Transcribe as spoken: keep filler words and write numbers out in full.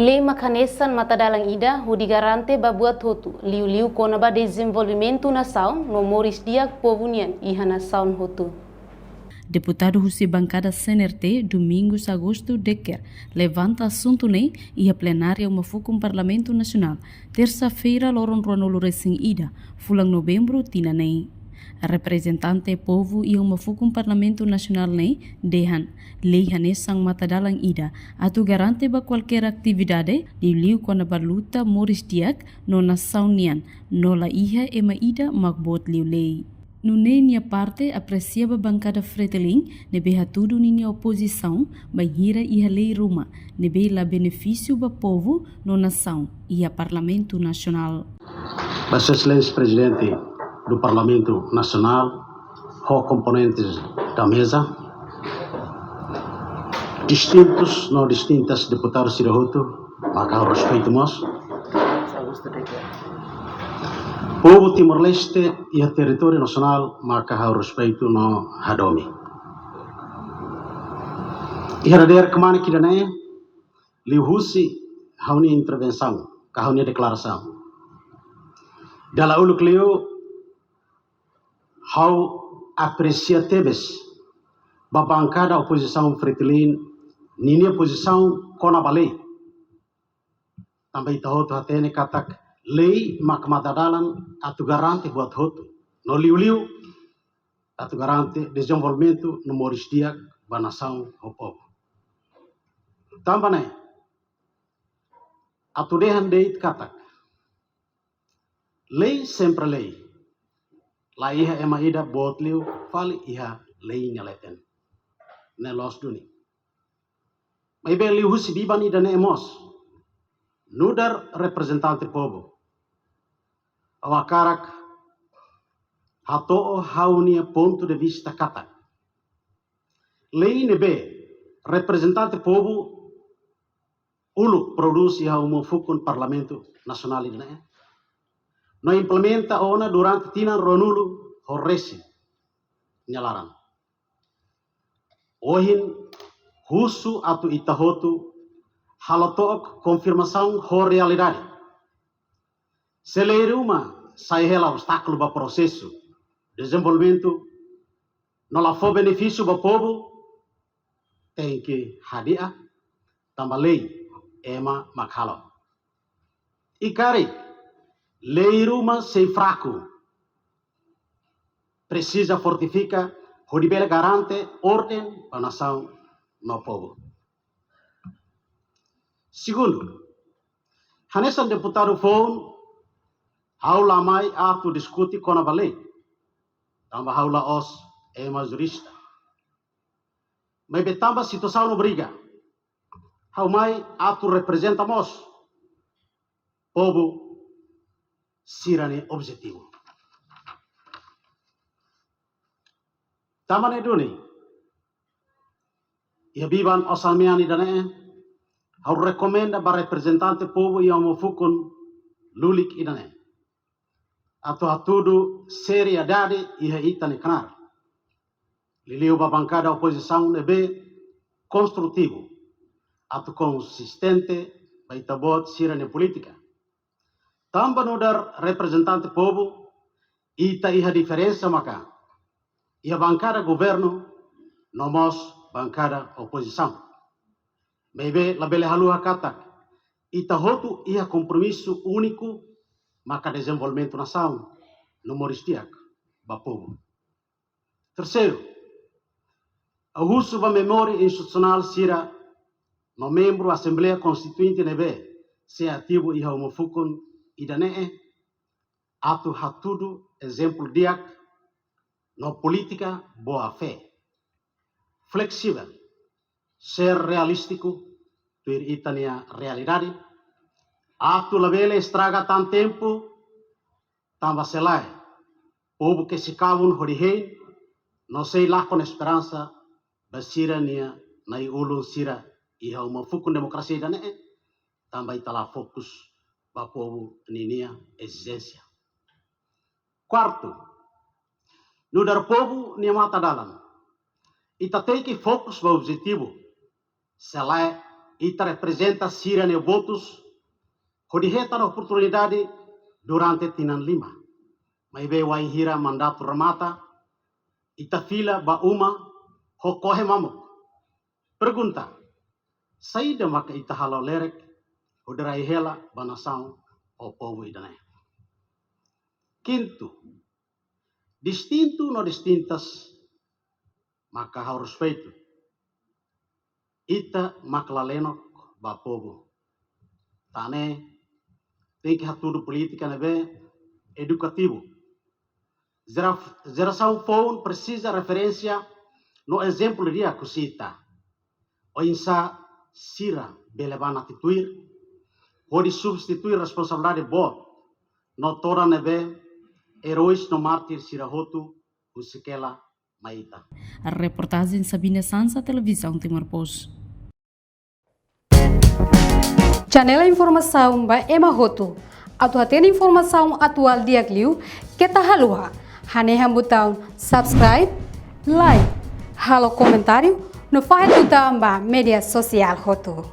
Lei mak hanesan matadalan ida hodi garante ba buat hotu, liuliu kona-ba dezenvolvimentu nasaun no moris di'ak povu nian iha nasaun hotu. Deputadu husi bankada C N R T, Domingos Augusto Decker, levanta asuntu ne'e iha plenária Uma Fukun Parlamentu Nasionál, tersa-feira, loron ruanulu resin ida, fulan Novembru tinan ne'e. Reprezentante povu iha Uma Fukun Parlamentu Nasionál ne'e dehan, lei hanesan matadalan ida atu garante ba kualkér atividade, liuliu kona-ba luta moris di'ak no nasaun nian, no la iha ema ida mak boot liu lei. Nune'e nia parte apresia ba bankada Fretilin ne'ebé hatudu ninia opozisaun bainhira iha lei ruma ne'ebé la benefísiu ba povu no nasaun iha Parlamentu Nasionál. Ba Sua Exelénsia Prezidente do Parlamentu Nasionál, ho komponentes da meza, distintus no distintas deputadu sira hotu, maka ha'u respeitu mós. Povu Timor-Leste iha territóriu nasionál maka ha'u respeitu no hadomi. Iha dadeer kmanek ida-ne'e, liuhusi ha'u-nia intervensaun, ka ha'u-nia deklarasaun, dala uluk liu ha'u apresia tebes ba bankada opozisaun Fretilin ninia pozisaun kona-ba lei. Tanba ita hotu hatene katak lei mak matadalan atu garante buat hotu, no liuliu atu garante dezenvolvimentu no moris di'ak ba nasaun ho povu. Tanba ne'e, atu dehan de'it katak lei sempre lei. La iha ema ida boot liu fali iha lei nia leten. Ne'e loos duni. Maibé liuhusi biban ida-ne'e mós, nu'udar reprezentante povu, ha'u hakarak hato'o ha'u-nia pontu de vista katak lei ne'ebé reprezentante povu uluk prodús iha Uma Fukun Parlamentu Nasionál ida-ne'e, no implementa ona durante tinan ruanulu ho resin nia laran. Ohin husu atu ita hotu halo to'ok konfirmasaun ho realidade. Se lei ruma sai hela obstákulu ba prosesu dezenvolvimentu, no la fó benefísiu ba povu, tenke hadi'a, tanba lei ema mak halo. I karik lei ruma sei fraku, presiza fortifika hodi bele garante orden ba nasaun no povu. Segundu, hanesan deputadu foun, ha'u la mai atu diskute kona-ba lei, tanba ha'u la'ós ema jurista. Maibé tanba situasaun obriga, ha'u mai atu reprezenta mós povu sira-nia objetivu. Tanba ne'e duni, iha biban osan-mean ida-ne'e, ha'u rekomenda ba reprezentante povu iha Uma Fukun lulik ida-ne'e atu hatudu seriedade iha ita-nia knaar, liuliu ba bankada opozisaun ne'ebé konstrutivu, atu konsistente ba ita-boot sira-nia polítika. Tanba nu'udar reprezentante povu, ita iha diferensa maka iha bankada governu no mós bankada opozisaun. Maibé labele haluha katak ita hotu iha kompromisu úniku maka dezenvolvimentu nasaun no moris di'ak ba povu. Terseiru, ha'u husu ba memória institusionál sira no membru Asembleia Konstituinte ne'ebé sei ativu iha Uma Fukun ida-ne'e atu hatudu ezemplu di'ak no polítika boa-fé, fleksivel, ser realístiku tuir ita-nia realidade, atu labele estraga tan tempu, tanba se lae, povu kesi kabun hodi hein, no sei lakon esperansa ba sira-nia na'i-ulun sira iha Uma Fukun Demokrasia ida-ne'e, tanba ita la fokus ba povu ninia ezijénsia. Kuartu, nu'udar povu nia matadalan, ita tenke fokus ba objetivu, se lae ita reprezenta sira-nia votus hodi hetan oportunidade durante tinan lima. Maibé wainhira mandatu remata, ita fila ba uma ho korre mamuk. Pergunta: saida maka ita halo lerek hodi rai hela ba nasaun ho povu ida-ne'e? Kintu, distintu no distintas maka ha'u respeitu. Ita mak la lenok ba povu. Tan ne'e, tenke hatudu polítika ne'ebé edukativu. Jera-, jerasaun foun presiza referénsia no ezemplu di'ak husi ita. Oinsá sira bele ba nati tuir, hodi substitui responsabilidade boot no todan ne'ebé eróis no mártir sira hotu husik hela mai ita. Reportajen Sabina Sansa, Televizaun Timor Post. Channel informasaun ba ema hotu. Atu hatene informasaun atuál di'ak liu, keta haluha hanehan butaun subscribe, like, halo komentáriu, no fahe tutan ba média sosiál hotu.